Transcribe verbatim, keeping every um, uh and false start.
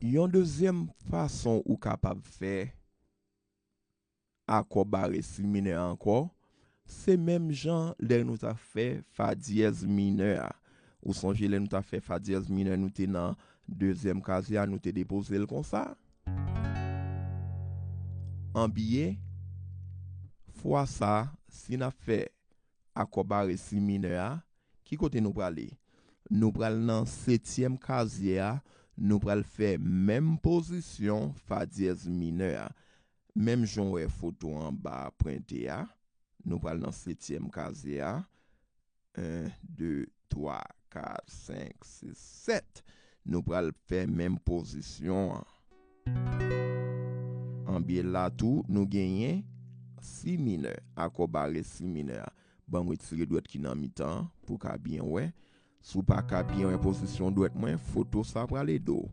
Yon dezyèm fason ou kapab fè akò bare si minè ankò, se menm jan lè nou ta fè fa dyèz minè a. Ou sonje lè nou ta fè fa dyèz minè, nou te nan dezyèm kazye a, nou te depoze l konsa. An biyè, fwa sa, si n ap fè akò bare si minè a, ki kote nou prale? Nou pral nan setyèm kazye a, nou pral fè menm pozisyon fa dyèz minè a. Menm jan w wè foto anba a pwente a, nou pral nan setyèm kazye a. En, de, twa, kat, senk, sis, sèt. Nou pral fè menm pozisyon an. An biyè la tou, nou genyen si minè, akò bare si minè a. Ban m retire dwèt ki nan mitan an pou w ka byen wè. Si w pa ka byen wè pozisyon dwèt mwen, foto sa pral ede w.